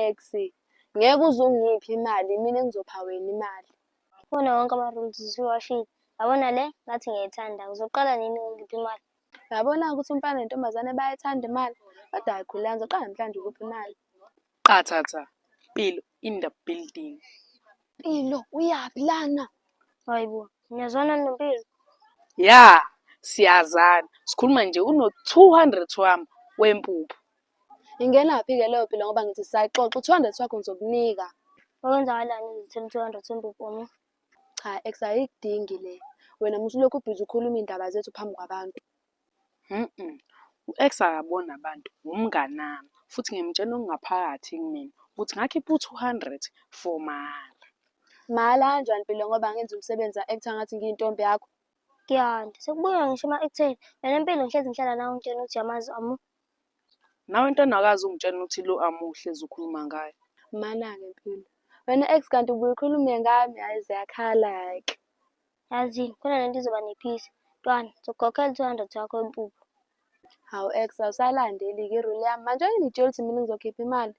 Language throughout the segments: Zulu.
X. Ngeke uze ungiphe imali, mina engizopha wena imali. Kuwona wonke ama-rules usuwashilo. Yabona le ngathi ngiyayithanda. Uzoqala nini ukungipha imali? Uyabona-ke ukuthi umfana nentombazane bayayithanda imali. Kodwa hhayi khululeka ngizoqala namhlanje ukupha imali. Qathatha. Mpilo in the building. Mpilo, uyaphi lana? Hayi bo, niyazwana noMpilo? Ya, siyazana. Sikhuluma nje uno-200 wami wempuphu. Ingenaphi-ke leyo mpilo ngoba ngithi sisaxoxa u-200 wakho ngizokunika. Okwenzakalani uzothola u-200 wempuphu uma? Cha, ex ayikudingi le. Wena musulokhu ubhizi ukhuluma iy'ndaba zethu phambi kwabantu. Mm-mm. U-ex akaboni abantu, umnganami. Futhi ngimtshela okungaphakathi kumina ukuthi ngakhipha u-200 for mahhala. Mahhala kanjani Mpilo ngoba ngenza umsebenzi a-act-a ngathi ngiyintombi yakho. Kuyanda, sekubuya ngisho ema-ekutheni. Wena Mpilo ngihlezi ngihlala nawe ungitshela ukuthi uyamazi Amu. Nawe ntwana awukaze ungitshele ukuthi lo Amu uhlezi ukhuluma ngaye. Mana-ke Mpilo. Wena ex kanti ubuye ukhulume ngami, hhayi ziyakhala-ke. Yazini, khona lento izoba nephisi. Ntwana, ngizokukhokhela u-200 wakho wempuphu. Hawu ex awusalandeli-ke irule yami. Manje angitsheli ukuthi mina ngizokhipha imali.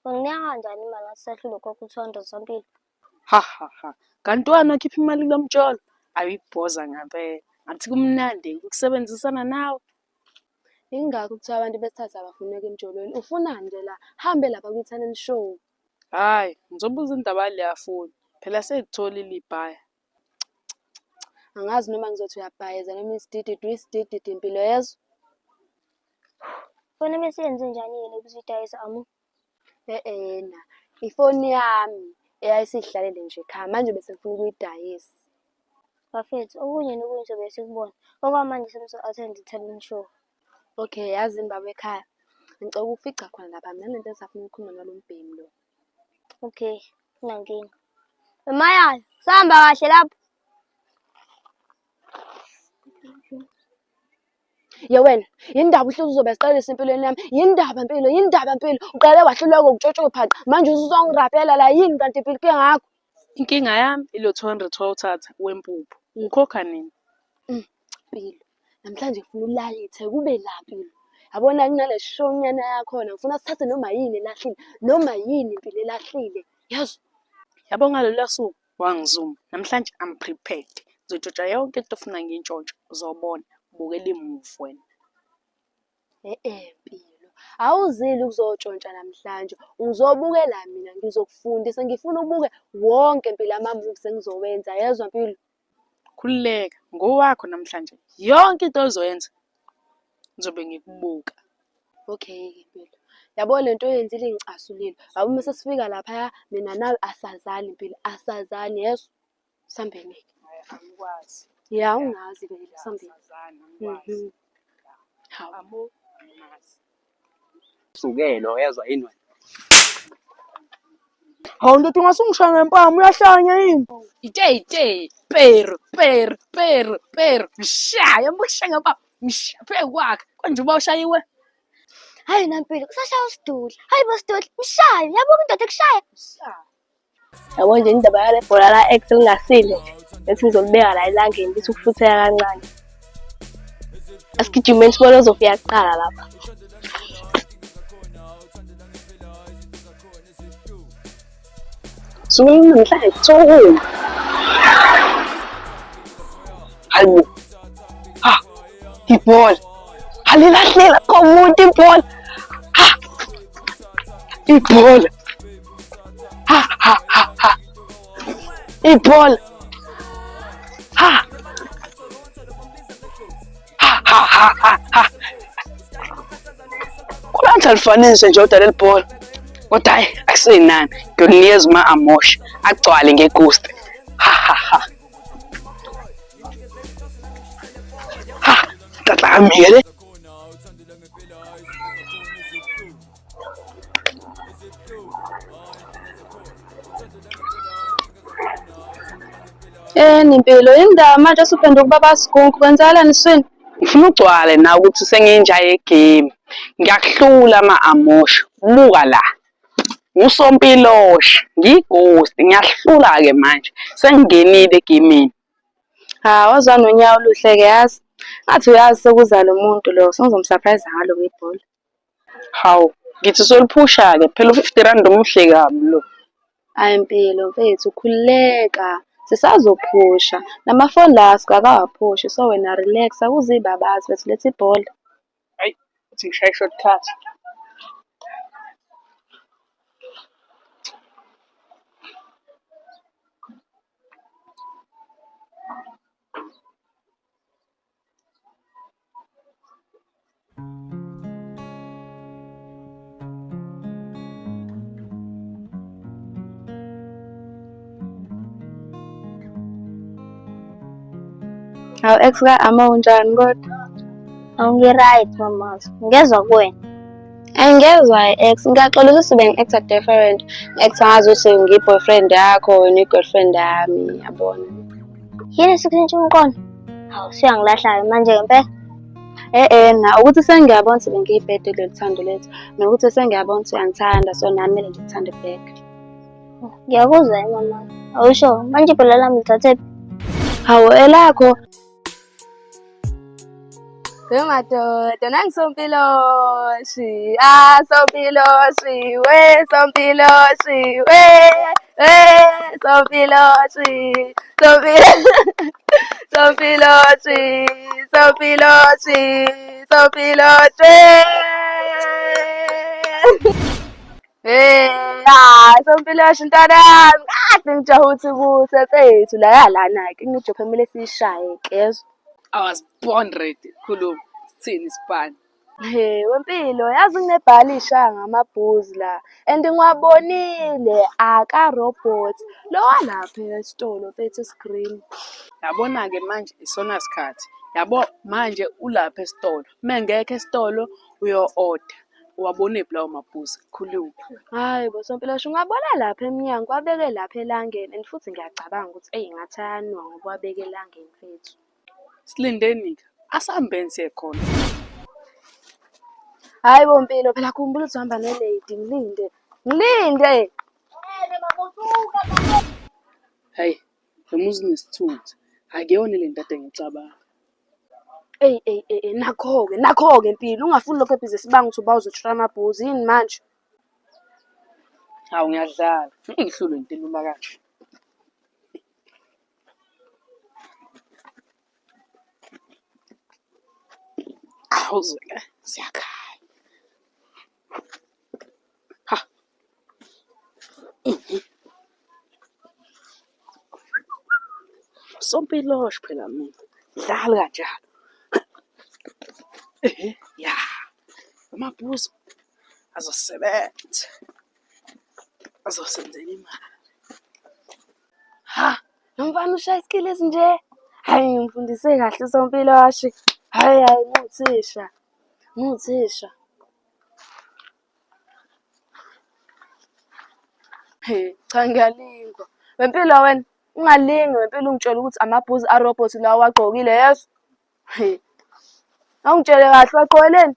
Unginika kanjani imali ngathi sahlulwe ukhokha u-200 waMpilo? Ha ha ha. Kanti wena ukhipha imali kulo mjolo? Ayibhoza ngempela. Ngathi kumnandi ukusebenzisana nawe. Yingakho kuthiwa abantu besithathu abafuneki emjolweni. Ufunani nje la? Hambe lapha kwi-talent show. Hhayi, ngizobuza indaba yaleya foni. Phela seyikutholile ibhaya. Angazi noma ngizothi uyabhayeza noma isidididi uyisidididi impilo yezwa. Foni ebesiyenze njani-ke le ubusuyidayisa Amu? E-ena, ifoni yami eyayisihlalele nje ekhaya manje bese ngifuna ukuyidayisa. Bafethu, okunye nokunye sobe sikubona. Okwamanje senizo-attend i-talent show. Okay, yazini baba ekhaya. Ngicela ukukufica khona lapha mina kunento engisafuna ukukhuluma nalo mbhemu lo. Okay, kunankinga. Mayalo, sahamba kahle lapho. Ye wena, yindaba uhlezi uzobe siqalisa empilweni yami. Yindaba mpilo, yindaba mpilo. Uqale wahluleka ukutshontsha uphaqa. Manje usuzongirapela la yini kanti impilo ke ngakho? Inkinga yami ilo 200 wawuthatha wempuphu. Ungikhokha nini? Mpilo, namhlanje ngifuna ulayithe kube la mpilo. Yabona kunale shonyana yakhona ngifuna sithathe noma yini elahlile, noma yini impilo elahlile. Yazi Yabo ngaloluya suku wangizuma. Namhlanje I'm prepared. Ngizotshontsha yonke into ofuna ngiyintshontshe. Uzobona. Bukela imuvi wena. E-e Mpilo, awuzile ukuzotshontsha namhlanje, uzobukela mina ngizokufundisa, ngifuna ubuke wonke Mpilo ama-moves engizowenza, yezwa Mpilo? Khululeka, ngowakho namhlanje. Yonke into ozoyenza ngizobe ngikubuka. Okay-ke Mpilo, yabo le nto oyenzile ingicasulile, yabo uma sesifika laphaya mina nawe asazani Mpilo, asazani yezwa? Sambeni-ke. Angikwazi. Ya ungazi vele, sambeni. Asazani, angikwazi. Mhm. Hawu. Amo, angimazi. Sukelo uyezwa yini wena? Hawu ndoda ungasungishaya ngempama uyahlanya yini? Ite ite, pero pero pero pero. Mshaya, mshaya ngempama. Mshaya phezu kwakhe. Konje uba ushayiwe. Hayi nampilo, kusashaya usidudla. Hayi bo sidudla, mshaye. Yabuka indoda ekushaya. Yabo nje indaba yale bhola la ex lingasile nje. Ethi ngizolibeka la elangeni lithi ukufutheka kancane. Asigijimeni sibone ozofika kuqala lapha. Suku namhlanje kuthiwa Hayibo. Ha. Ibhola. Alilahlela komuntu ibhola. Ha. Ibhola. Ha ha ha ha. Ibhola. Ha. Ha ha ha ha ha. Kulanthi alifanise nje odwa leli bhola. Kodwa hayi akusenani. Ngiyolinikeza uma amosha agcwale ngegusta. Ha ha ha. Ha, tlatlamile le. Eh Mpilo, yindaba manje usuphenduka ubaba sigungu kwenzakalani swini? Ngifuna ugcwale na ukuthi senginja yegame. Ngiyakuhlula ama-amosha. Buka la. Ngusompiloshe, ngiyighost, ngiyahlula-ke manje. Sengingenile egemini. Ha, wazwa nonyawo oluhle-ke yazi. Ngathi uyazi sekuza lo muntu lo, sengizomsurprise ngalo ibhola. Hawu, Ngithi soliphusha-ke phela u-50 rand omuhle kabi lo. Hhayi Mpilo mfethu khululeka, sisazophusha. Namafoni la asikakawaphushi so wena relax akuzibabazi mfethu letha ibhola. Hayi, uthi ngishaye i-short cut. Hawu ex ka-Ama unjani kodwa? Angi-right mamazi. Ngezwa kuwena. Angezwa ex, ngiyaxolisa ukuthi bengi-acta different. Ngi-acta ngazuthi ngiyi-boyfriend yakho wena uyi-girlfriend yami, yabona. Yini sikushintsha umqondo? Hawu usuyangilahla-ke manje ngempela. Eh na ukuthi sengiyabona ukuthi bengiyibhede kulolu thando lethu nokuthi sengiyabona ukuthi uyangithanda so nami kumele ngikuthande back. Ngiyakuzwa mama. Awusho manje ibhola lami lithathe phi? Hawu elakho. We madoda nangisompiloshi ah sompiloshi we sompiloshi we we sompiloshi sompilo sompiloshi sompiloshi sompiloshi. Hey, ah, sompiloshi mntanami, kade ngijaha ukuthi kuse mfethu la yalana-ke kunejokho kumele siyishaye kezwa. I was born ready. Khuluma. Sithini isipani? He, wempilo yazi nginebhali ishaya ngamabhuzi la and ngiwabonile aka-robot lo walapha esitolo mfethu esigreen. Yabona-ke manje isona sikhathi. Yabo manje ulapha esitolo. Uma ngekho esitolo uyo-order. Uwabonephi lawo mabhuzi? Khuluma. Hhayi bo Sompilo ungabona lapha emnyango wabeke lapha elangeni and futhi ngiyacabanga ukuthi eyi ngathi ayanwa ngoba wabeke elangeni mfethu. Silindeni-ke. Asihambeni siye khona. Hhayi bo Mpilo phela khumbula ukuthi uhamba ne-lady ngilinde. Ngilinde! Hhayi, lo muzi unesithunzi. Akuyona le nto ade ngicabanga. Eyi eyi eyi nakho-ke nakho-ke Mpilo ungafuni lokho ebhizi sibanga ukuthi uba uzothula amabhuzi yini manje? Hawu ngiyadlala. Ngeke ngihlulwe into elula kanje. Awuzwe-ke siyakhala. Ha. Sompiloshe phela mina. Dlali kanjalo. Ehe, ya. Amabhuzu azosebenza. Azosenzela imali. Ha, lo mfana ushaya isikili esinje. Hhayi ngimfundise kahle uSompiloshe. Hhayi hhayi nguthisha. Nguthisha. He, cha ngiyalingwa. Wempilo wena, ungalingi wempilo ungitshela ukuthi amabhuzi arobot lawa wagqokile yeso. He. Awungitshele kahle wagqokeleni?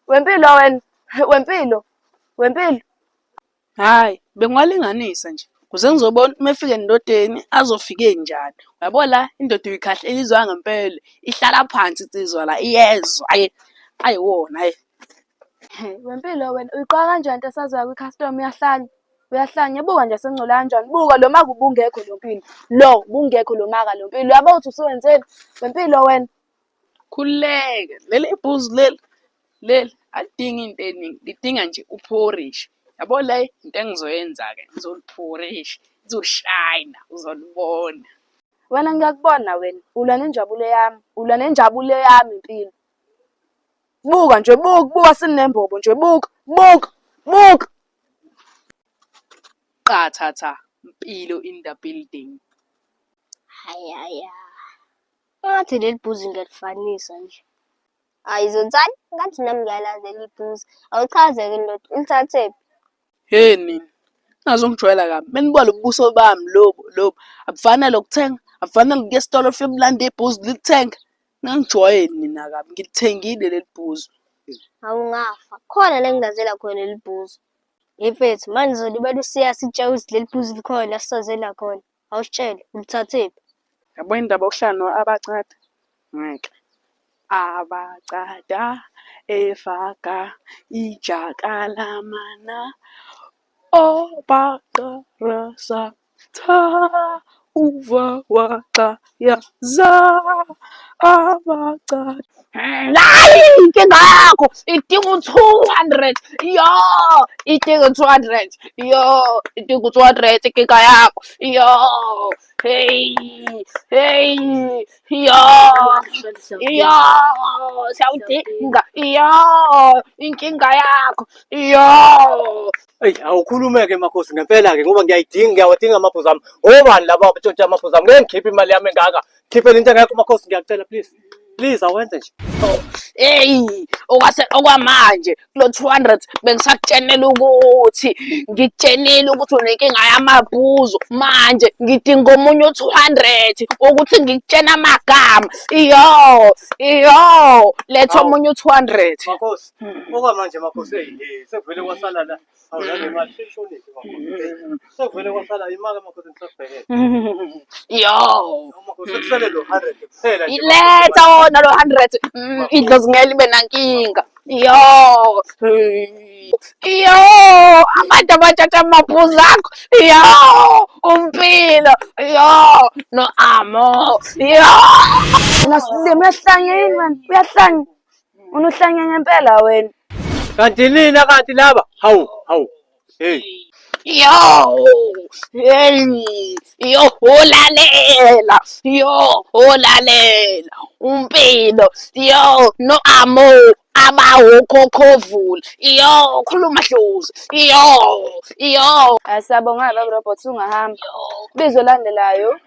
Wempilo wena, wempilo. Wempilo. Hhayi, bengiwalinganisa nje kuze ngizobona uma efika endodeni azofike njani. Uyabo la indoda uyikhahlela izwa ngempela, ihlala phansi insizwa la iyezwa hhayi, ayiwona hhayi. Wempilo wena uyiqoka kanjani into esaziwa kwi-customer uyahlanya. Uyahlanya buka nje sengcola kanjani. Buka lo maka ubungekho lo mpilo. Lo ubungekho lo maka lo mpilo. Uyabo ukuthi usuwenzeni? Wempilo wena. Khululeka, leli ibhuzu leli leli alidingi into eningi, lidinga nje uphorishi. Yabo le into engizoyenza-ke ngizoliphorisha, lizoshayina uzolibona. Wena ngiyakubona wena ulwa nenjabulo yami, ulwa nenjabulo yami impilo. Buka nje buka buka sinembobo nje buka buka buka. Qathatha, Mpilo in the building. Hayi hayi. Ngathi leli bhuzi ngiyalifanisa nje. Hayi Zontsani, ngathi nami ngiyalazi leli bhuzi. Awuchaze-ke ndoda, ulithathephi? Hey nina, ningazongijwayela kabi. Benibuka lobuso bami lobu lobu. Abufanele ukuthenga, abufanele ukuya esitolo ufike ulande ibhuzi ulithenga. Ningangijwayeli nina kabi, ngilithengile leli bhuzu. Hawu ngafa. Khona la engilazela khona leli bhuzu. Hey mfethu, manje uzolibela usiya sitshela ukuthi leli bhuzi likhona la sisazela khona. Awusitshele, ulithathephi? Yabo indaba yokuhlala no-abacada? Ngeke. Abacada efaka ijakalamana obaqarasa tha uva waxayaza abacada. Hayi inkinga yakho idinga u-200 yo idinga u-200 yo idinga u-200 inkinga yakho yo hey hey yo yo siyawudinga yo inkinga yakho yo. Eyi awukhulume-ke makhosi ngempela-ke ngoba ngiyayidinga ngiyawadinga amaphuzu ami. Obani laba abatshontsha amaphuzu ami? Ngeke ngikhiphe imali yami engaka. Khiphela into engekho makhosi ngiyacela please. Please awenze nje. Hey, okwase okwamanje kulo 200 bengisakutshenela ukuthi ngikutshenile ukuthi unenkinga yamabhuzu manje ngidinga omunye u-200 ukuthi ngikutshene amagama. Iyo, iyo, letha omunye u-200. Makhosi, okwamanje makhosi eyi eh, sekuvele kwasala la. Awu nale mali seyishonile makhosi. Sekuvele kwasala imali makhosi ngisakubhekele. Yo. Makhosi sekusele lo 100 kuphela nje. Letha wona lo 100. Idlozi ngeke libe nankinga. Yo. Yo, abantu abathatha amaphuzu akho. Yo, uMpilo. Yo, no Amo. Yo. Wena silima uyahlanya yini wena? Uyahlanya. Unohlanya ngempela wena. Kanti nina kanti laba? Hawu, hawu. Hey. Yo, hey, yo, ulalela, yo, ulalela, uMpilo, yo, no Amo, abawukhokhovula, yo, khuluma dlozi, yo, yo. Hayi siyabonga baba Robot ungahamba. Bizo landelayo.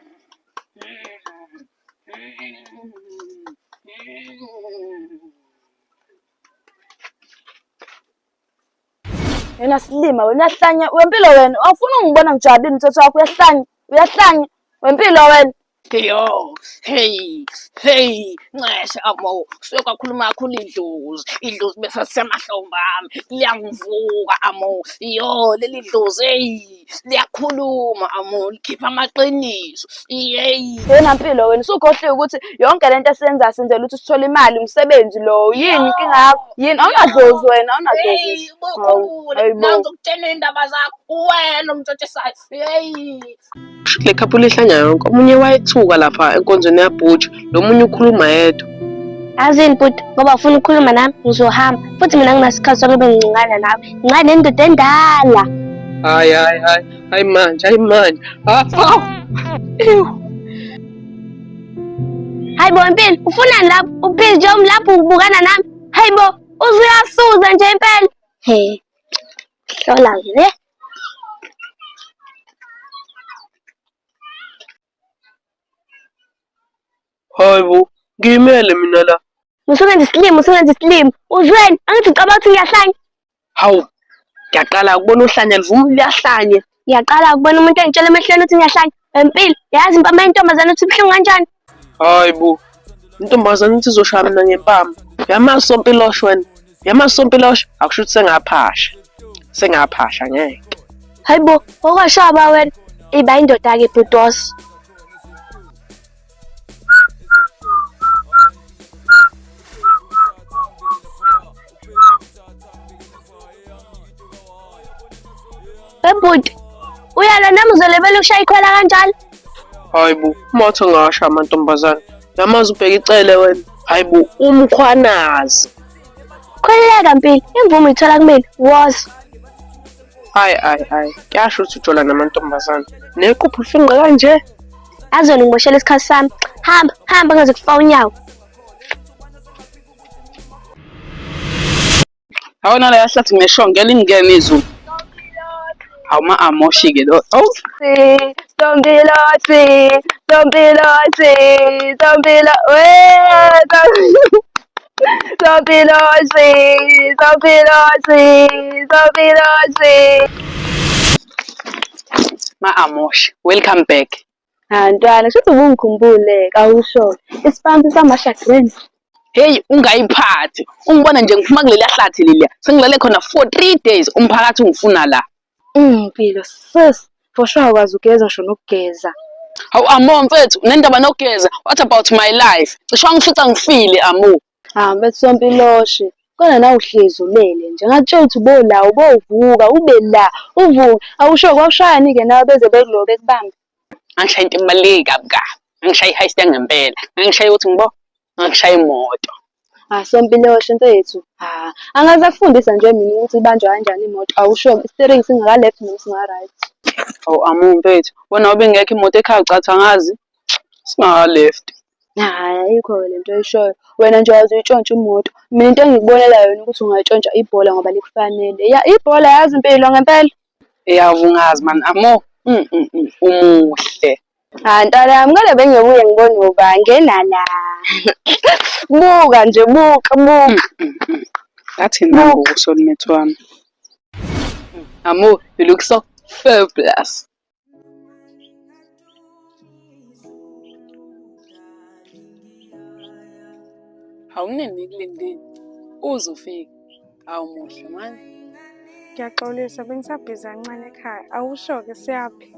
Wena silima wena uyahlanya wempilo wena awufuni ungibona ngijabulile umthetho wakho uyahlanya uyahlanya wempilo wena. Yo, hey, hey, nxeshe amo, suke kwakhuluma kakhulu idlozi, idlozi bese lisemahlombe ami, liyangivuka amo, yo, leli dlozi, hey. Liyakhuluma amo, likhipha amaqiniso. Yeyi. Wena Mpilo wena usukhohliwe ukuthi yonke lento esiyenzayo senzela ukuthi sithole imali umsebenzi lo. Yini inkinga yakho? Yini awunadlozi wena awunadlozi. Hey, bokhumbule. Hayibo. Nangizokutshela iy'ndaba zakho. Uwena omtshotshisayo. Yeyi. Le couple ihlanya yonke. Omunye wayethuka lapha enkonzweni yabhutsha, lo munye ukhuluma yedwa. Yazini bhuti, ngoba ufuna ukukhuluma nami ngizohamba futhi mina nginasikhathi sokuba ngincingana nawe. Ngincane nendoda endala. Hayi hayi hayi, hayi manje, hayi manje. Ah, aw. Ew. Hayi bo Mpilo, ufunani lapho? Ubhizi nje umlapho ubukana nami. Hayi bo, uze uyasuza nje impela. He. Hlola nje le. Hayi bo, ngiyimele mina la. Usukenza isilima, usukenza isilima. Uzweni, angithi ucabanga ukuthi ngiyahlanya. Hawu, ngiyaqala ukubona uhlanya livuma liyahlanya. Ngiyaqala ukubona umuntu engitshela emehlweni ukuthi ngiyahlanya. Empilo, yazi impama yentombazane ukuthi ibuhlungu kanjani. Hayi bo, intombazane ithi izoshaya mina ngempama. Uyamazi sompilosho wena? Uyamazi sompilosho? Akusho ukuthi sengaphasha. Sengaphasha ngeke. Hayi bo, okwashaba wena. Iba indoda-ke bhutos. Webhuti, uyalwa nami uzolebela ukushaya ikhwela kanjalo? Hayi bo, umathi ngasha amantombazane. Uyamazi ubheka icele wena. Hayi bo, umkhwanazi. Khululeka Mpilo, imvume uyithola kumina. Woza. Hayi hayi hayi, kuyasho ukuthi ujola namantombazane. Nequphu lifinqa kanje. Azona ngimoshela isikhathi sami. Hamba, hamba ngaze kufa unyawo. Awona la yahlathi ngineshongo elingene izulu. Hawu ma amoshi-ke lo. Awu. Sompilosi, sompilosi, sompilo, we, sompilosi, sompilosi, sompilosi. Ma amoshi, welcome back. Ha ntwana, shuthi ubungikhumbule kawusho. Isipampi samasha grand. Hey, ungayiphathi. Ungibona nje ngiphuma kuleliya hlathi leliya. Sengilale khona for 3 days umphakathi ungifuna la. Mpilo sis, for sure awukwazi ugeza ngisho nokugeza. Hawu Amo mfethu, unendaba nokugeza. What about my life? Cishe wangifica ngifile Amo. Ha, mfethu Sompiloshe. Kodwa nawe uhlezi ulele nje. Ngakutshela ukuthi ubola, ubovuka, ube la, uvuke. Awusho kwawushayani-ke nawe beze bekulo bekubambe. Ngangishaya into ebaluleke kabi kabi. Ngangishaya i-heist yangempela. Ngangishaya ukuthi ngibo, ngangishaya imoto. Ah, Sompiloshe mfethu. Ah, angaze akufundisa nje mina ukuthi ibanjwa kanjani imoto. Awusho i-steering singaka-left noma singaka-right. Awu amu mfethu, wena ubingekho imoto ekhaya ucathi angazi. Singaka-left. Hhayi, ayikho-ke le nto oyishoyo. Wena nje waze uyitshontshe imoto. Mina into engikubonela yona ukuthi ungayitshontsha ibhola ngoba likufanele. Ya, ibhola yazi impilo ngempela. Eyavungazi man amo. Umuhle. Hayi ntwana yami kodwa bengiyobuye ngibone uba ngena la. Buka nje buka buka. Ngathi nangu usoulmate wami. Amo, you look so fabulous. Awunini kulindini uze ufike. Awumuhle mani. Ngiyaxolisa bengisabhizi kancane ekhaya. Awusho-ke siyaphi?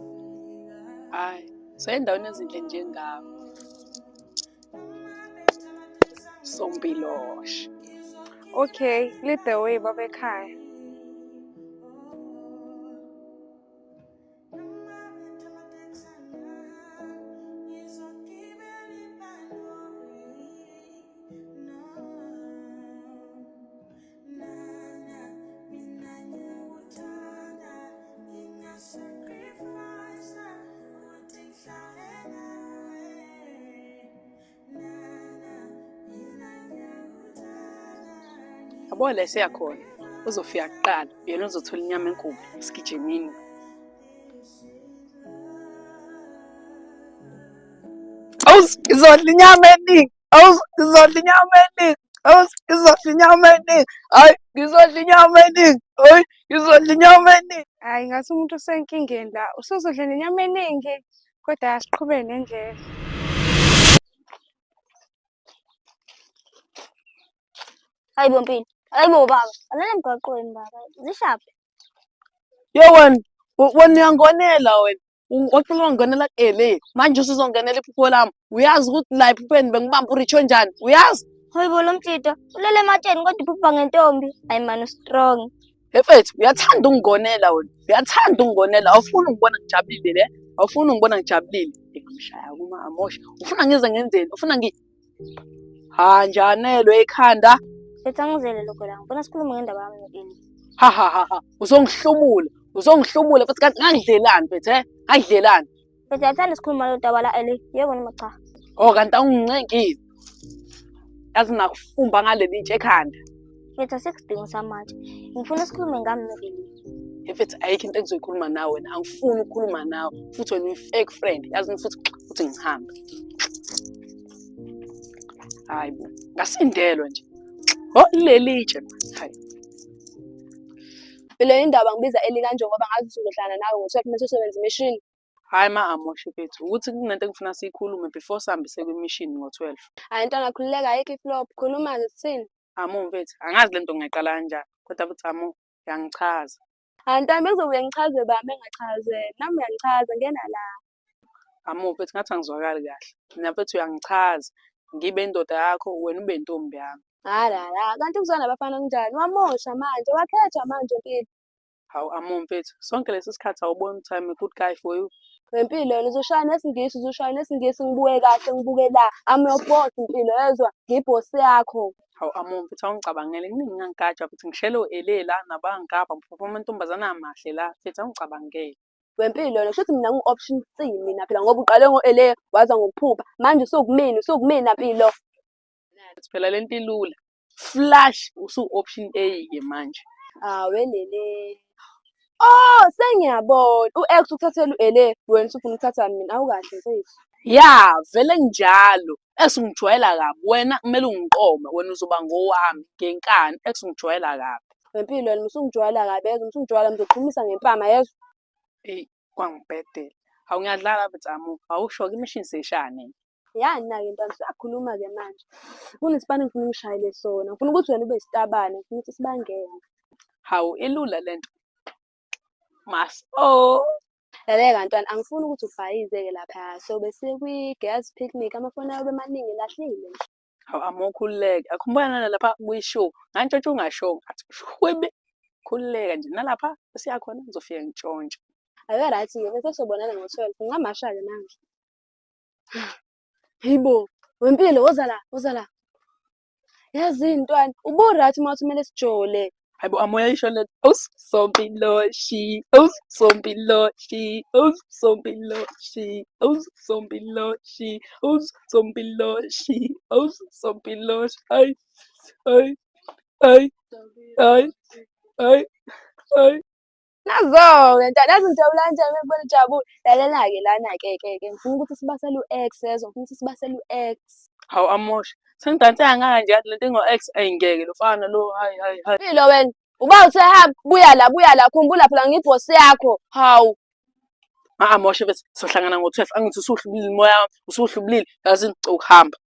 Hayi, sendaweni ezinhle njengawe. Sompiloshe. Okay, lead the way baba ekhaya. Yabo la eseyakhona uzofika kuqala uyena ozothola inyama enkulu sigijimini. Awuz ngizodla inyama eningi. Awuz ngizodla inyama eningi. Awuz ngizodla inyama eningi. Hayi ngizodla inyama eningi. Hayi ngizodla inyama eningi. Hhayi ngathi umuntu usenkingeni la. Usuzodla nenyama eningi kodwa asiqhubeke nendlela. Hayi bo Mpilo. Hayi bo baba. Alala emgwaqweni baba. Zishaphi? Yo wena, wena uyangonela wena. Waqala wangenela ele manje usuzongenela iphupho lami. Uyazi ukuthi la ephupheni bengibamba uRich onjani? Uyazi? Hayi bo lo mjita. Ulele ematsheni kodwa uphupha ngentombi. Hayi man ustrong. He mfethu, uyathanda ukungonela wena. Uyathanda ukungonela. Awufuni ungibona ngijabulile le. Awufuni ungibona ngijabulile. Ngingamshaya kuma amosha. Ufuna ngize ngenzeni? Ufuna ngi Hanjanelwe ekhanda. Mfethu angizele lokho la. Ngifuna sikhulume ngendaba yami no-Eli. Ha ha ha ha. Uzongihlubula. Uzongihlubula futhi kanti ngangidlelani mfethu he? Ngangidlelani. Mfethu uyathanda sikhuluma ngalo daba la Eli. Yebo noma cha? Oh kanti awungincengile. Yazi ngakufumba ngaleli tshe ekhanda. Mfethu asikho isidingo samanje. Ngifuna sikhulume ngami no-Eli. Mfethu ayikho into engizoyikhuluma nawe wena. Angifuni ukukhuluma nawe. Futhi wena uyi-fake friend. Yazi futhi futhi ngihambe. Hayi bo. Ngasindelwa nje. Oh leli tshe. Hayi. Phela indaba ngibiza Eli kanje ngoba ngazi ukuthi uzohlala nawe ngo-12 mase usebenza imishini. Hhayi ma amoshe mfethu ukuthi kunento engifuna siyikhulume before sihambise kwimishini ngo-12. Hhayi ntwana khululeka ayikho iflop khuluma-ke sithini? Amo mfethu angazi lento ngingayiqala kanjani kodwa futhi amo uyangichaza. Hhayi ntwana bekuzobuye ngichaze bami engachaze nami uyangichaza ngena la. Amo mfethu ngathi angizwakali kahle. Mina mfethu uyangichaza ngibe indoda yakho wena ube intombi yami. Hhayi la la kanti ukuzwana nabafana kunjani? Wamosha manje wakhetha manje mpilo. Hawu Amo mfethu sonke lesi sikhathi awuboni ukuthi I'm a good guy for you. Wempilo yona uzoshaya nesingisi uzoshaya nesingisi ngibuke kahle ngibuke la. I'm your boss mpilo yezwa ngibhosi yakho. Hawu Amo mfethu awungicabangele kuningi ngangigaja futhi ngishele o-Ele la nabangigabha ngiphupha amantombazane amahle la mfethu awungicabangele. Wempilo yona kushuthi mina ngu-option C mina phela ngoba uqale ngo-Ele waza ngokuphupha manje usukumina usukumina mpilo. Phela lento ilula. Flash usu-option A-ke manje. Awelele. Oh, sengiyabona. U-ex ukuthathela u-Ele, wena usufuna ukuthatha mina. Awukahle mfethu. Ya, vele njalo. Ex ungijwayela kabi. Wena kumele ungiqome, wena uzoba ngowami ngenkani. Ex ungijwayela kabi. Wempilo wena usungijwayela kabi, yezwa usungijwayela ngizoqhumisa ngempama yezwa. Eyi, kwangibhedela. Hawu ngiyadlala mfethu Amu. Awusho-ke imishini seyishaya nini. Yani nayo ntwana siyakhuluma-ke manje. Kunesipani engifuna ungishayele sona. Ngifuna ukuthi wena ube isitabane, ngifuna ukuthi sibangene. Hawu ilula lento. Mas oh. Lalela ntwana, angifuni ukuthi ubhayize-ke lapha. So besiye kwi-girls picnic, amafoni ayobe emaningi elahlile nje. Hawu amukhululeke. Akhumbula nalapha kwi-show. Ngantshontsha ungashongo. Athi shwibi. Khululeka nje nalapha esiya khona ngizofike ngitshontshe. Ake right-ke bese sobonana ngo-12. Ngingamasha-ke manje. Hayibo, wempilo woza la, woza la. Yazi ntwana, ubu-right uma uthi kumele sijole. Hayibo amoya isho le Aus sompiloshi, aus sompiloshi, aus sompiloshi, aus sompiloshi, aus sompiloshi, aus sompiloshi. Ay, ay, ay, ay, ay, ay. Nazo-ke ntwana, yazi ngijabula kanjani uma ngikubona ujabule. Lalela-ke lana-ke ke ke, ngifuna ukuthi sibasele u-X yezwa, ngifuna ukuthi sibasele u-X. Hawu amosha. Sengidanse kangaka nje yathi lento ingo-X ayi ngeke lo mfana lo hayi hayi hayi. Mpilo wena, uba uthe hamba, buya la, buya la, khumbula phela ngiyibhosi yakho. Hawu. Ma amoshe bese sohlangana ngo-12 angithi usuhlubulile moya wami usuhlubulile yazi ukuhamba.